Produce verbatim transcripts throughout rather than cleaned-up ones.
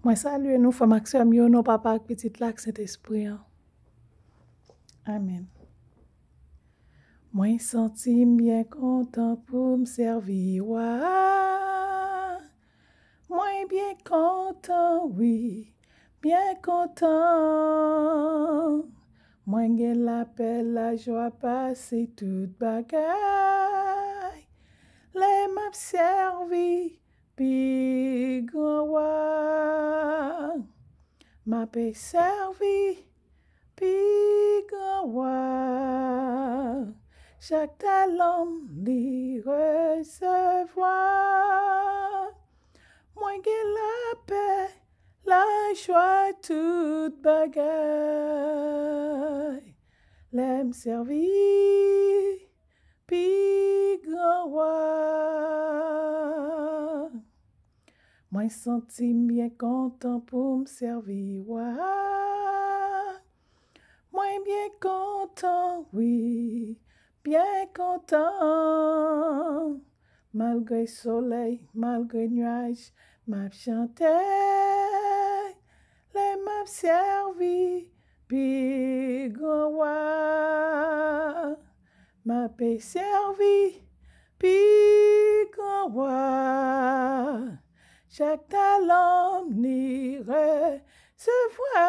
Mwen salye nou, frè m ak sè m yo, non Papa ak Pitit la ak Sentespri an. Amèn. Mwen santi m byen kontan pou m sèvi Wa a. Mwen byen kontan, wi, byen kontan. Mwen gen lapè, lajwa pase tout bagay. Lè m ap sèvi pi gran Wa, m ape sèvi pi gran Wa. Chak talan m li resevwa. Mwen gen lapè, lajwa, tout bagay. Lè m sèvi pi gran Wa. Mwen santi m byen kontan pou m sèvi Wa a. Mwen byen kontan, wi, byen kontan. Malgre solèy, malgre nyaj, m ap chante. Lè m ap sèvi pi gran Wa. M ape sèvi pi gran Wa. Chak talan m li resevwa.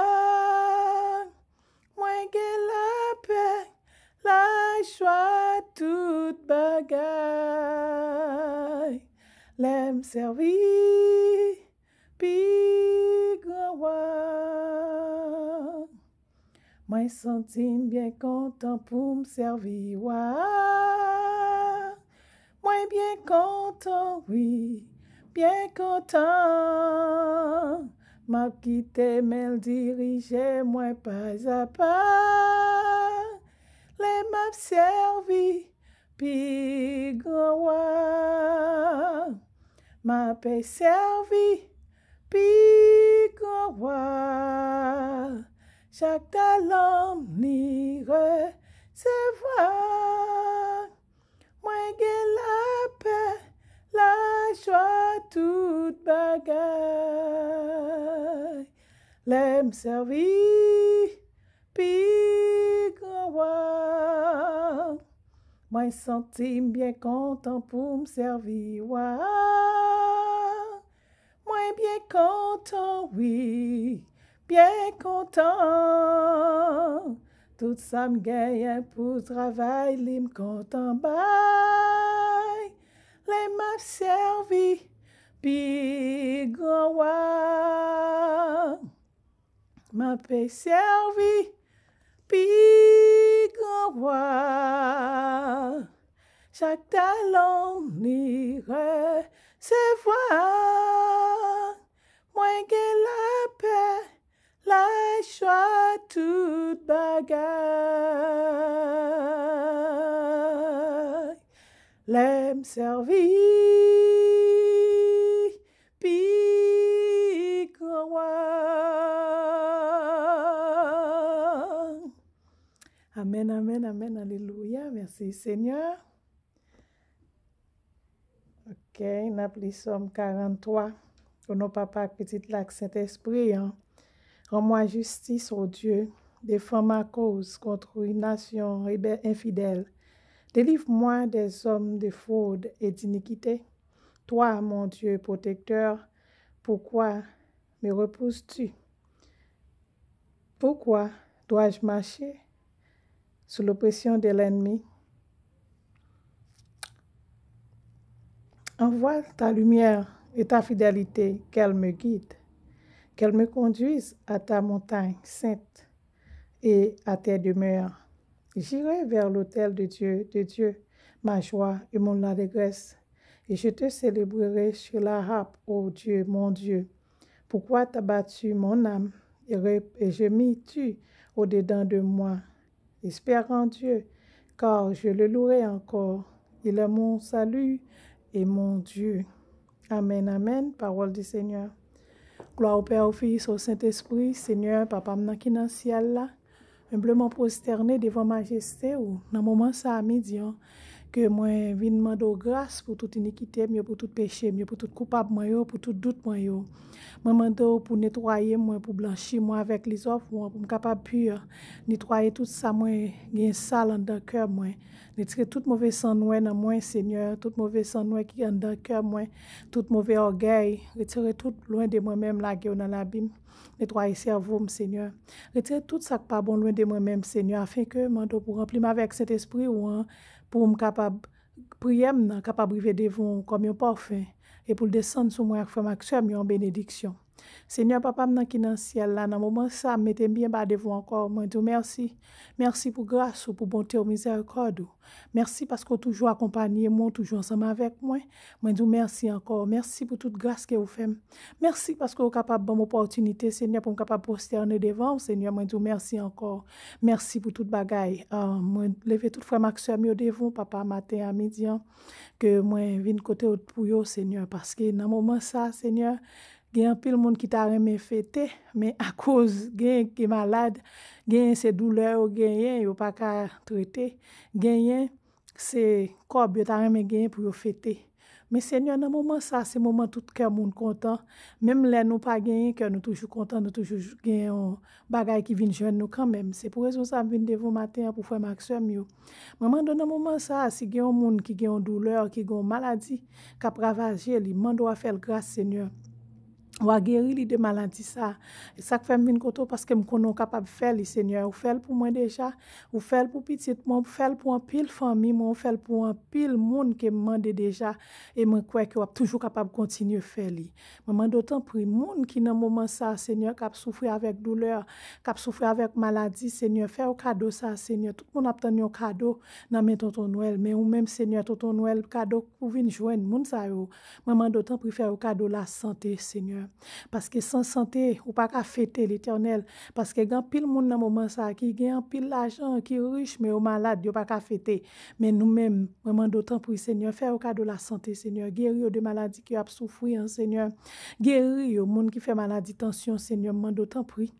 Mwen gen lapè, lajwa, tout bagay. Lè m sèvi pi gran Wa. Mwen santi m byen kontan pou m sèvi Wa a. Mwen byen kontan, wi, byen kontan. M ap kite men l dirije mwen pazapa. Lè m ap sèvi pi gran Wa. M ape sèvi pi gran Wa. Chak talan m li resevwa. Mwen gen lapè, lajwa, tout bagay. Lè m sèvi pi gran Wa. Mwen santi m byen kontan pou m sèvi Wa a. Mwen byen kontan, wi, byen kontan. Tout sa m genyen pou travay li m kontan bay. Lè m ap sèvi pi gran Wa. M ape sèvi pi gran Wa. Chak talan m li resevwa. Mwen gen lapè, lajwa, tout bagay. Lè m sèvi pi gran Wa. Amèn, amèn, amèn, alelouya. Mèsi, Senyè. Ok, n ap li Sòm karant twa. O non Papa ak Pitit la ak Sentespri an. Rends-moi justice, ô Dieu. Défends ma cause contre une nation rébelle, infidèle. Délivre-moi des hommes de fraude et d'iniquité. Toi, mon Dieu protecteur, pourquoi me repousses-tu? Pourquoi dois-je marcher sous l'oppression de l'ennemi? Envoie ta lumière et ta fidélité, qu'elle me guide, qu'elle me conduise à ta montagne sainte et à tes demeures. J'irai vers l'autel de Dieu, de Dieu, ma joie et mon allégresse, et je te célébrerai sur la harpe, ô Dieu, mon Dieu. Pourquoi t'as battu mon âme et re-, et gémis-tu au-dedans de moi? Espère en Dieu, car je le louerai encore. Il est mon salut et mon Dieu. Amèn, amèn. Pawòl di Senyè. Glwa o Pè, o Fis, o Sentespri. Senyè, Papa m nan ki nan syèl la, enbleman pwostène devan majeste ou nan moman sa a midi an, ke mwen vin mande w gras pou tout inikite m yo, pou tout peche m yo, pou tout koupab mwen yo, pou tout dout mwen yo. Mwen mande w pou netwaye mwen, pou blanchi mwen avèk lizòv ou an, pou m kapab pi. Netwaye tout sa mwen gen sal anndan kè mwen. Retire tout move san nwè nan mwen, Senyè, tout move san nwè ki anndan kè mwen, tout move ògèy. Retire tout lwen de mwen menm, lage yo nan labim. Netwaye sèvo m, Senyè. Retire tout sa k pa bon lwen de mwen menm, Senyè, afenke mande w pou ranpli m avèk Sentespri ou an, pou m kapab, priyè m nan kapab rive devan w kòm yon pafen, e pou l desann sou mwen ak frè m ak sè m yo an benediksyon. Senyè, Papa m nan ki nan syèl la, nan moman sa, m mete m byen ba devan w ankò. Mwen di w mèsi. Mèsi pou gras ou, pou bonte w, mizèrikòd ou. Mèsi paske w toujou akonpaye mwen, w toujou ansanm avèk mwen. Mwen di w mèsi ankò. Mèsi pou tout gras ke w fè m. Mèsi paske w kapab ban m opòtinite, Senyè, pou m kapab pwostène devan w, Senyè. Mwen di w mèsi ankò. Mèsi pou tout bagay. Ah, mwen leve tout frè m ak sè m yo devan w, Papa, maten a, midi an, ke mwen vin kote w pou yo, Senyè, paske nan moman sa, Senyè, gen anpil moun ki ta renmen fete, men akoz gen ki malad, genyen se doulè yo genyen, yo pa ka trete, genyen se kòb yo ta renmen genyen pou yo fete. Men Senyè, nan moman sa, se moman tout kè moun kontan. Menm lè nou pa genyen, kè nou toujou kontan, nou toujou gen yon bagay ki vin jwenn nou kanmenm. Se pou rezon sa m vin devan w maten an pou frè m ak sè m yo. Mwen mande w nan moman sa a, si gen yon moun ki gen yon doulè, ki gen yon maladi k ap ravaje li, mande w a fè l gras, Senyè. W a geri li de maladi sa a. E sa k fè m vin kote w, paske m konnen w kapab fè li, Senyè. Ou fè l pou mwen deja, ou fè l pou pitit mwen, ou fè l pou anpil fanmi mwen, ou fè l pou anpil moun ke m mande deja, e mwen kwè ke w ap toujou kapab kontinye fè li. Mwen mande w tanpri, moun ki nan moman sa a, Senyè, k ap soufri avèk doulè, k ap soufri avèk maladi, Senyè, fè yo kado sa a, Senyè. Tout moun ap tann yon kado nan men Tonton Nwèl, men ou menm, Senyè, Tonton Nwèl, kado ou vin jwenn moun sa yo. Mwen mande w tanpri fè yo kado lasante, Senyè. Paske san sante, ou pa ka fete, Letènèl. Paske gen anpil moun nan moman sa a ki gen anpil lajan, ki rich, men yo malad, yo pa ka fete. Men nou menm, mwen mande w tanpri, Senyè, fè yo kado lasante, Senyè. Geri yo de maladi ke y ap soufri an, Senyè. Geri yo, moun ki fè maladi tansyon, Senyè, m mande w tanpri.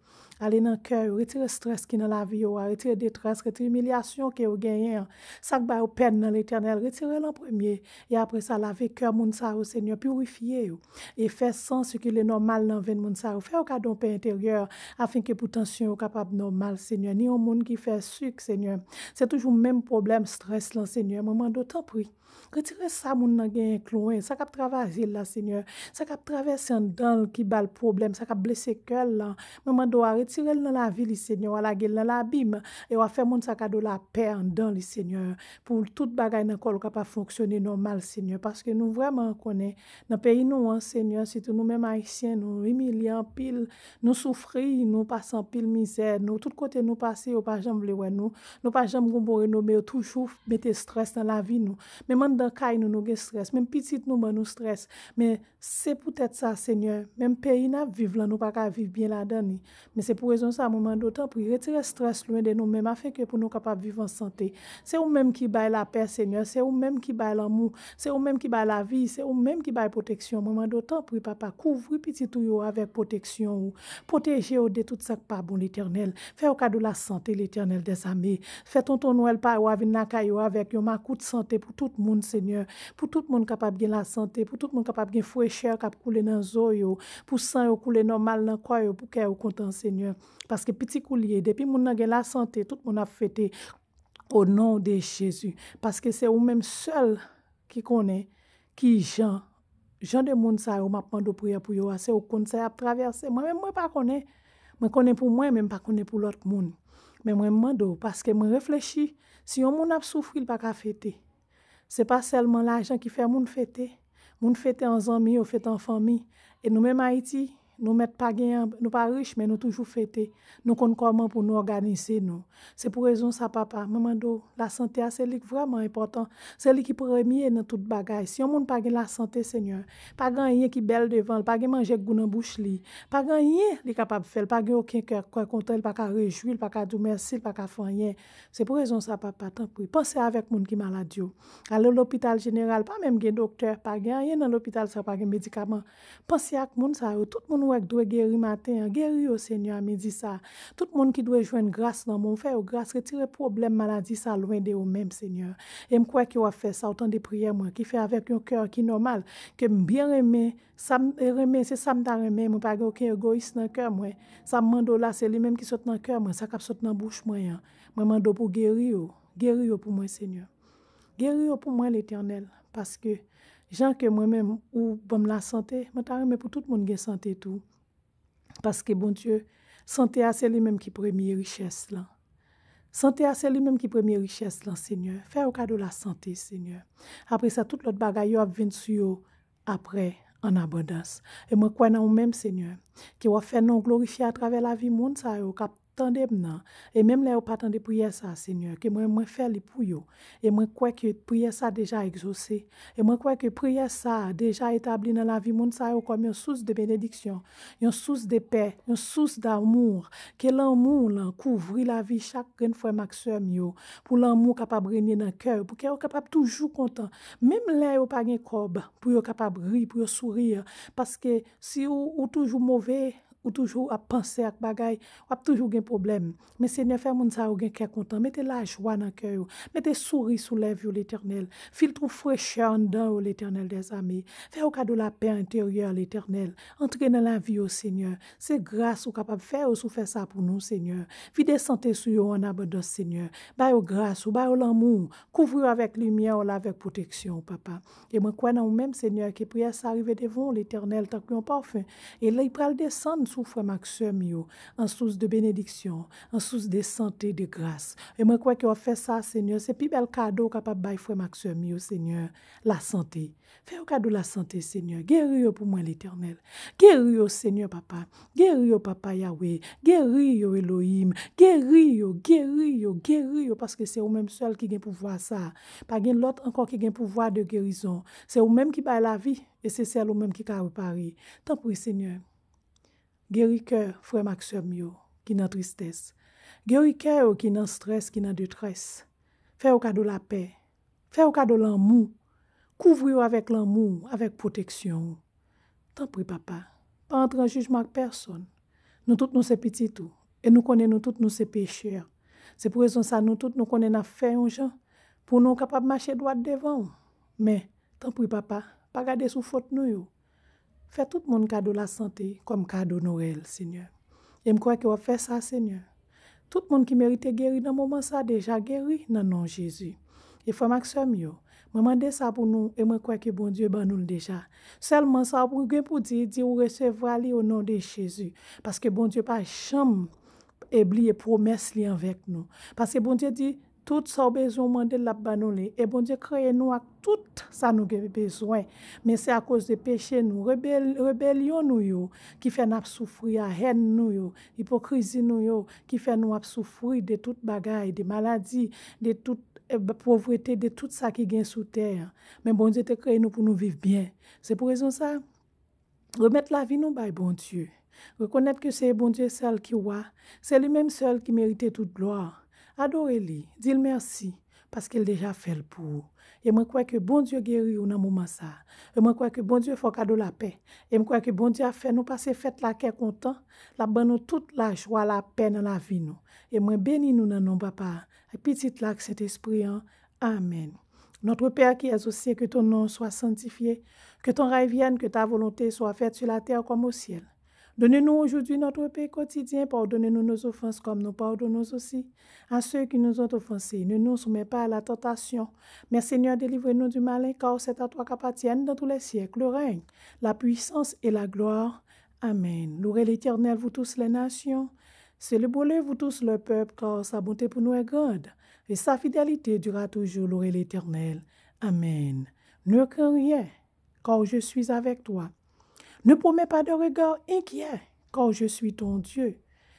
Ale nan kè yo, retire estrès ki nan lavi yo a, retire detrès, retire imilyasyon ke yo genyen an. Sa k ba yo pèn nan, Letènèl, retire l an premye. E apre sa, lave kè moun sa yo, Senyè, pirifye yo. E fè san sikile nòmal nan venn moun sa yo. Fè yo kado yon pè enteryè, afenke pou tansyon yo kapab nòmal, Senyè. Ni yon moun ki fè sik, Senyè. Se toujou menm pwoblèm estrès lan, Senyè. Mwen mande w, tanpri, retire sa moun nan genyen k lwen, sa k ap travay l la, Senyè. Sa k ap travèse anndan l ki ba l pwoblèm, sa k ap blese kè l lan. Mwen mande w a retire l nan lavi li, Senyè, w a lage l nan labim, e w a fè moun sa kado lapè anndan li, Senyè, pou tout bagay nan kò l kapab fonksyone nòmal, Senyè, paske nou vrèman konnen nan peyi nou an, Senyè, sitou nou menm Ayisyen, nou imilye anpil, nou soufri, nou pase anpil mizè, nou, tout kote nou pase, yo pa janm vle wè nou, nou pa janm gon bon renome, yo toujou mete estrès nan lavi nou. Menm anndan kay nou, nou gen estrès, menm pitit nou ban nou estrès, men se poutèt sa, Senyè, menm peyi n ap viv lan, nou pa ka viv byen ladan li. Men se pou rezon sa, mwen mande w, tanpri, retire estrès lwen de nou menm, afenke pou nou kapab viv an sante. Se ou menm ki bay lapè, Senyè, se ou menm ki bay lanmou, se ou menm ki bay lavi, se ou menm ki bay pwoteksyon. Mwen mande w, tanpri, Papa, kouvri pitit ou yo avèk pwoteksyon ou. Pwoteje yo de tout sa k pa bon, Letènèl. Fè yo kado lasante, Letènèl dèzame. Fè Tonton Nwèl pa yo a vin lakay yo avèk yon makout sante pou tout moun, Senyè. Pou tout moun kapab gen lasante, pou tout moun kapab gen frechè k ap koule nan zo yo, pou san yo koule nòmal nan kò yo, pou kè yo kontan, Senyè. Paske pitit ou li ye, depi moun nan gen lasante, tout moun ap fete, o non de Jezi. Paske se ou menm sèl ki konnen ki jan, jan de moun sa yo m ap mande w priyè pou yo a, se ou konn sa y ap travèse. Mwen menm, mwen pa konnen. Mwen konnen pou mwen, men m pa konnen pou lòt moun. Men mwen, m mande w, paske mwen reflechi, si yon moun ap soufri, l pa ka fete. Se pa sèlman lajan ki fè moun fete. Moun fete an zanmi, yo fete an fanmi. E nou menm Ayiti, nou mèt pa gen, nou pa rich, men nou toujou fete. Nou konn kòman pou nou òganize nou. Se pou rezon sa, Papa, mwen mande w, lasante a, se li k vrèman enpòtan. Se li ki premye nan tout bagay. Si yon moun pa gen lasante, Senyè, pa gen anyen ki bèl devan l, pa gen manje k gou nan bouch li, pa gen anyen li kapab fè, l pa gen okenn kè, kè kontan, li pa ka rejwi, li pa ka di w mèsi, li pa ka fè anyen. Se pou rezon sa, Papa, tanpri, panse avèk moun ki malad yo. Ale lopital jeneral, pa menm gen doktè, pa gen anyen nan lopital sa, pa gen medikaman. Panse ak moun sa yo, tout moun nou wè k dwe geri maten an, geri yo, Senyè, a midi sa a. Tout moun ki dwe jwenn gras nan men w, fè yo gras, retire pwoblèm maladi sa a lwen de yo menm, Senyè. E m kwè ke w ap fè sa, ou tande priyè mwen, ki fè avèk yon kè ki nòmal, ke m byen renmen, sa m renmen, se sa m ta renmen, mwen pa gen okenn egoyis nan kè mwen. Sa m mande w la, se li menm ki sot nan kè mwen, sa k ap sot nan bouch mwen an. Mwen mande w pou geri yo, geri yo pou mwen, Senyè. Geri yo pou mwen, Letènèl, paske jan ke mwen menm ou ban m lasante, mwen ta renmen pou tout moun gen sante tou. Paske, Bondye, sante a se li menm ki premye richès lan. Sante a se li menm ki premye richès lan, Senyè. Fè yo kado lasante, Senyè. Apre sa, tout lòt bagay yo ap vin sou yo apre an abondans. E mwen kwè nan ou menm, Senyè, ke w ap fè non w glorifye atravè lavi moun sa yo k ap tande m nan. E menm lè yo pa tande priyè sa a, Senyè, ke mwen, mwen fè li pou yo. E mwen kwè ke priyè sa a deja egzose. E mwen kwè ke priyè sa a deja etabli nan lavi moun sa yo kòm yon sous de benediksyon, yon sous de pè, yon sous damou. Ke lanmou w lan kouvri lavi chak grenn frè m ak sè m yo, pou lanmou kapab renye nan kè yo, pou kè yo kapab toujou kontan. Menm lè yo pa gen kòb, pou yo kapab ri, pou yo souri. Paske si ou, ou toujou move, ou toujou ap panse ak bagay, w ap toujou gen pwoblèm. Men Senyè, fè moun sa yo gen kè kontan. Mete lajwa nan kè yo. Mete souri sou lèv yo, Letènèl. Filtre w frechè anndan yo, Letènèl dèzame. Fè yo kado lapè enteryè, Letènèl. Antre nan lavi yo, Senyè. Se gras ou kapab fè yo si w fè sa pou nou, Senyè. Vide sante sou yo an abondans, Senyè. Ba yo gras ou, ba yo lanmou w. Kouvri yo avèk limyè w la, avèk pwoteksyon w, Papa. E mwen kwè nan ou menm, Senyè, ke priyè sa a rive devan w, Letènèl, tankou yon pafen. E li pral desann sou frè m ak sè m yo, an sous de benediksyon, an sous de sante, de gras. E mwen kwè ke w ap fè sa, Senyè. Se pi bèl kado w kapab bay frè m ak sè m yo, Senyè, lasante. Fè yo kado lasante, Senyè. Geri yo pou mwen, Letènèl. Geri yo, Senyè, Papa. Geri yo, Papa Yawe. Geri yo, Elohim. Geri yo, geri yo, geri yo, paske se ou menm sèl ki gen pouvwa sa a. Pa gen lòt ankò ki gen pouvwa de gerizon. Se ou menm ki bay lavi, e se sèl ou menm ki ka repare. Tanpri, Senyè, geri kè frè m ak sè m yo ki nan tristès. Geri kè yo ki nan strès, ki nan detrès. Fè yo kado lapè. Fè yo kado lanmou. Kouvri yo avèk lanmou w, avèk pwoteksyon w. Tanpri, Papa, pa antre an jijman ak pèsonn. Nou tout nou se pitit ou, e nou konnen nou tout nou se pechè. Se pou rezon sa nou tout nou konnen n ap fè yon jan pou nou kapab mache dwat devan w. Men, tanpri, Papa, pa gade sou fot nou yo. Fè tout moun kado lasante kòm kado Nwèl, Senyè. E m kwè ke w ap fè sa, Senyè. Tout moun ki merite geri nan moman sa a deja geri nan non Jezi. E frè m ak sè m yo, mwen mande sa pou nou e mwen kwè ke Bondye ban nou l deja. Sèlman sa w gen pou di, di ou resevwa li o non de Jezi. Paske Bondye pa janm e bliye pwomès li anvèk nou. Paske Bondye di, tout sa w bezwen w mande l, l ap ban nou li. E Bondye kreye nou ak tout sa nou gen bezwen. Men se akoz de peche nou, rebel, rebelyon nou yo, ki fè n ap soufri a, hèn nou yo, ipokrizi nou yo, ki fè nou ap soufri de tout bagay, de maladi, de tout eh, povrete, de tout sa ki gen sou tè a. Men Bondye te kreye nou pou nou viv byen. Se pou rezon sa, remèt lavi nou bay Bondye. Rekonèt ke se Bondye sèl ki wa, se li menm sèl ki merite tout glwa. Adore li, di l mèsi, paske l deja fè l pou ou. E mwen kwè ke Bondye geri ou nan moman sa a. E mwen kwè ke Bondye fè w kado lapè. E mwen kwè ke Bondye ap fè nou pase fèt la kè kontan. L ap ban nou tout lajwa, lapè nan lavi nou. E mwen beni nou nan non Papa a, ak Pitit la, ak Sentespri an. Amen. Notre Père qui es aux cieux, que ton nom soit sanctifié, que ton règne vienne, que ta volonté soit faite sur la terre comme au ciel. Donne-nous aujourd'hui notre pain quotidien, pardonne-nous nos offenses comme nous pardonnons aussi à ceux qui nous ont offensés. Ne nous soumets pas à la tentation, mais Seigneur, délivre-nous du malin, car c'est à toi qu'appartiennent dans tous les siècles le règne, la puissance et la gloire. Amen. Louez l'Éternel, vous tous les nations. Célébrez-le, vous tous le peuple, car sa bonté pour nous est grande, et sa fidélité durera toujours. Louez l'Éternel. Amen. Ne crains rien, car je suis avec toi. Ne promets pas de regard inquiet, car je suis ton Dieu.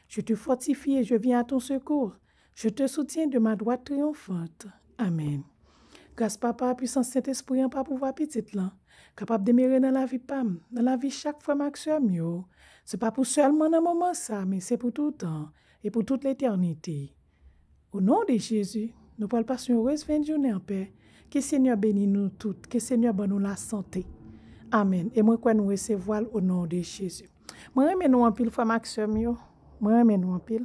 Je te fortifie et je viens à ton secours. Je te soutiens de ma droite triomphante. Amen. Gras Papa, pwisans Sentespri an, pa pouvwa Pitit lan, kapab demere nan lavi pa m, nan lavi chak frè m ak sè m yo. Se pa pou sèlman nan moman sa, men se pou toutan e pou tout letènite. O non de Jezi, nou pral pase yon erez fen de jounen an pè. Ke Senyè beni nou tout, ke Senyè ban nou lasante. Amen. E mwen kwè nou resevwa l o non de Jezi. Mwen renmen nou anpil, frè m ak sè m yo. Mwen renmen nou anpil.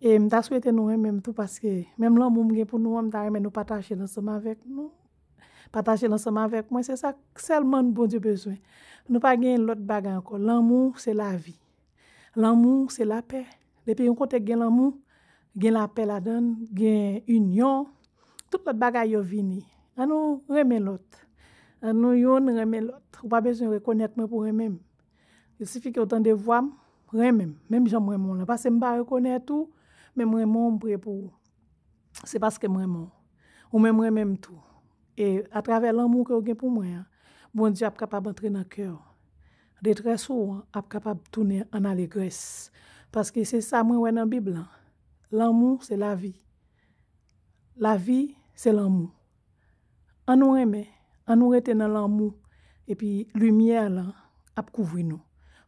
E m ta swete nou renmen m tou, paske menm lanmou m gen pou nou an, m ta renmen nou pataje l ansanm avèk nou. Pataje l ansanm avèk mwen, se sa sèlman Bondye bezwen. Nou pa gen lòt bagay ankò. Lanmou, se lavi. Lanmou, se lapè. Depi yon kote gen lanmou, gen lapè ladan l, gen inyon, tout lòt bagay yo vini. Ann nou renmen lòt. Ann nou youn renmen lòt. Ou pa bezwen rekonèt mwen pou renmen m. Il sifi ke w tande vwa m, renmen m. Menm jan m renmen w lan. Paske m pa rekonèt ou, men m renmen w, m prye pou ou. Se paske m renmen w. Ou menm renmen m tou. E atravè lanmou ke w gen pou mwen an, Bondye ap kapab antre nan kè w. Detrès ou an ap kapab tounen an alegrès. Paske se sa mwen wè nan Bib lan. Lanmou, se lavi. Lavi, se lanmou. Ann nou renmen, ann nou rete nan lanmou, epi limyè lan ap kouvri nou.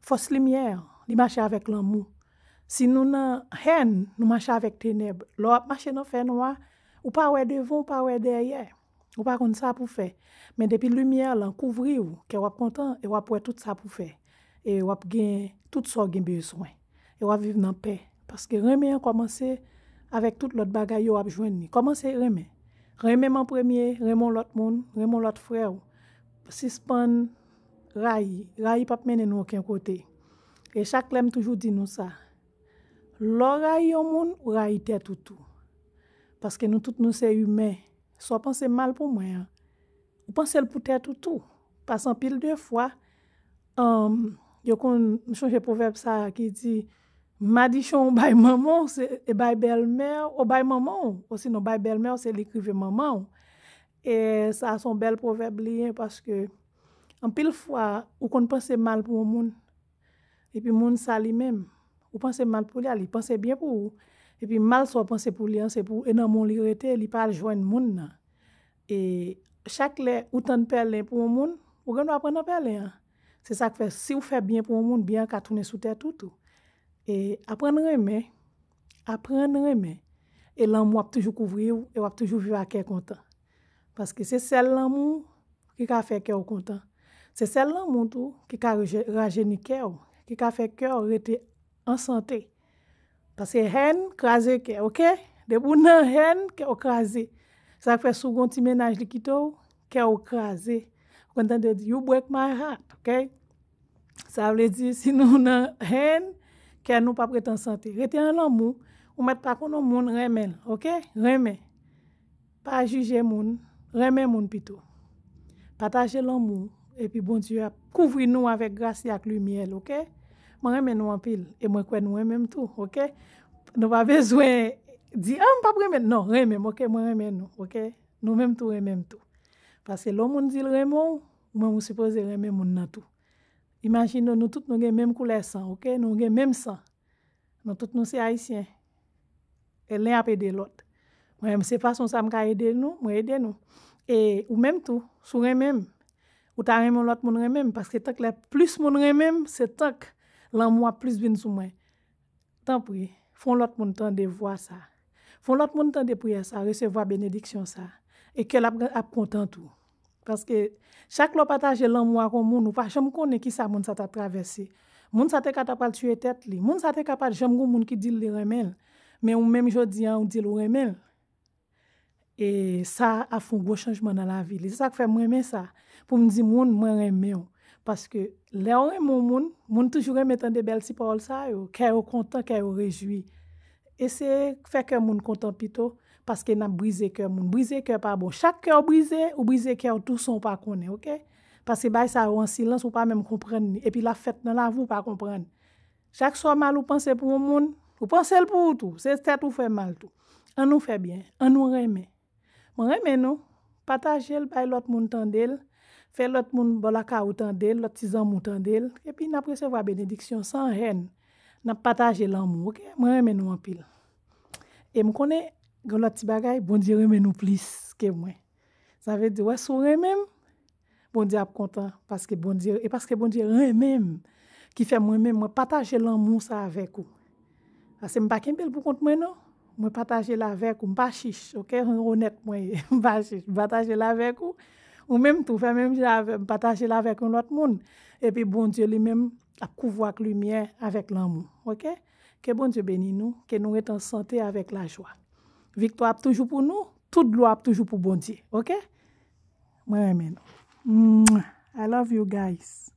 Fòs limyè an, li mache avèk lanmou. Si nou nan hèn, nou mache avèk tenèb. Lè w ap mache nan fènwa, ou pa wè devan, ou pa wè dèyè. Ou pa konn sa pou fè. Men depi limyè lan kouvri w, kè w ap kontan e w ap wè tout sa pou fè. E w ap gen tout sa w gen bezwen. E w ap viv nan pè. Paske renmen an kòmanse avèk tout lòt bagay yo w ap jwenn li. Kòmanse renmen. Renmen m an premye, renmen yon lòt moun, renmen yon lòt frè w. Sispann rayi. Rayi p ap mennen nou okenn kote. E chak lè m toujou di nou sa. Lè w rayi yon moun, ou rayi tèt ou tou. Paske nou tout nou se imen. Sa w panse mal pou mwen an, ou panse l pou tèt ou tou. Paske anpil de fwa, um, yo konn, m chonje pwovèb sa a ki di, madichon ou bay manman w, se e bay bèlmè w, ou bay manman w, osinon bay bèlmè w, se li k rive manman w. E sa a se yon bèl pwovèb li ye, paske anpil fwa, ou konn panse mal pou yon moun, epi moun sa li menm, ou panse mal pou li a, li panse byen pou ou. Epi mal sa w panse pou li an, se pou, e nan men w li rete, li pa al jwenn moun nan. E chak lè ou tann pèlen pou yon moun, ou gen dwa pran nan pèlen an. Se sa k fè, si w fè byen pou yon moun, byen an ka tounen sou tèt ou tou. E aprann renmen, aprann renmen. E lanmou ap toujou kouvri w, e w ap toujou viv ak kè kontan. Paske se sèl lanmou ki ka fè kè w kontan. Se sèl lanmou tou ki ka reje-, rajeni kè w, ki ka fè kè w rete an sante. Paske hèn kraze kè, oke? Depi w nan hèn, kè w kraze. Sa k fè si w gen yon ti mennaj li kite w, kè w kraze. Ou konn tande yo di, "You break my heart," oke? Sa vle di, si nou nan hèn, kè nou p ap rete an sante. Rete an lanmou, ou mèt pa konn yon moun, renmen l, oke? Renmen. Pa jije moun, renmen moun pito. Pataje lanmou, epi Bondye ap kouvri nou avèk gras li ak limyè l, oke? Mwen renmen nou anpil, e mwen kwè nou renmen m tou, oke? Nou pa bezwen di, "Ah, m p ap renmen." Non, renmen m, oke? Mwen renmen nou, oke? Nou menm tou renmen m tou. Paske lè yon moun di l renmen w, ou menm ou sipoze renmen moun nan tou. Imajine w, nou tout nou gen menm koulè san, oke? Nou gen menm san. Nou tout nou se Ayisyen. E len ap ede lòt. Mwen menm, se fason sa m ka ede nou, mwen ede nou. E ou menm tou, si w renmen m, ou ta renmen yon lòt moun renmen m, paske tank lè plis moun renmen m, se tank lanmou ap plis vin sou mwen. Tanpri, fè yon lòt moun tande vwa sa. Fè yon lòt moun tande priyè sa, resevwa benediksyon sa. E kè l ap, ap kontan tou. Paske chak lè w pataje lanmou ak yon moun, ou pa janm konnen kisa moun sa t ap travèse. Moun sa te ka ta pral tiye tèt li. Moun sa te ka pa t janm gen moun ki di l li renmen l. Men ou menm jodi an, ou di l ou renmen l. E sa ap fè yon gwo chanjman nan lavi li. Se sa k fè m renmen sa. Pou m di moun, mwen renmen w. Paske lè w renmen yon moun, moun toujou renmen tande bèl ti pawòl sa yo. Kè yo kontan, kè yo rejwi. Eseye fè kè moun kontan pito, paske n ap brize kè moun. Brize kè pa bon. Chak kè w brize, ou brize kè w tou san w pa konnen, oke? Paske bagay sa yo an silans, ou pa menm konprann li. Epi l ap fèt nan lavi w, ou pa konprann. Chak swa mal ou panse pou yon moun, ou panse l pou ou tou. Se tèt ou fè mal tou. Ann nou fè byen, ann nou renmen. Mwen renmen nou. Pataje l, bay lòt moun tande l. Fè lòt moun bò lakay ou tande l, lòt ti zanmi w tande l. Epi n ap resevwa benediksyon san hèn. N ap pataje lanmou, oke? Mwen renmen nou anpil. E m konnen gen lòt ti bagay, Bondye renmen nou plis ke mwen. Sa vle di, wè, si w renmen m, Bondye ap kontan, paske Bondye, e paske Bondye renmen m, ki fè mwen menm, mwen pataje lanmou sa avèk ou. Paske m pa kenbe l pou kont mwen, non. Mwen pataje l avèk ou, m pa chich, oke? Onèt mwen ye, m pa chich. M pataje l avèk ou, ou menm tou, fè menm jan avè m, pataje l avèk yon lòt moun. Epi Bondye li menm, l ap kouvri w ak limyè, avèk lanmou, oke? Ke Bondye beni nou, ke nou rete an sante avèk lajwa. Viktwa ap toujou pou nou, tout glwa ap toujou pou Bondye, oke? Mwen renmen nou. Mwah. I love you guys.